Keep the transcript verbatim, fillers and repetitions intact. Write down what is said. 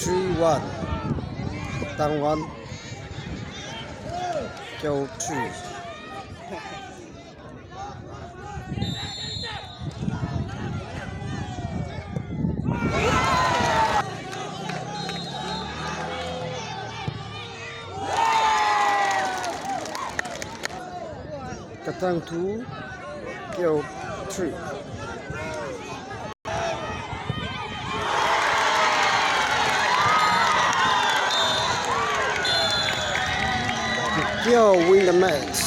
Three one. Katang one. Kiau three. Katang two, Kiau three. Kiau win the match.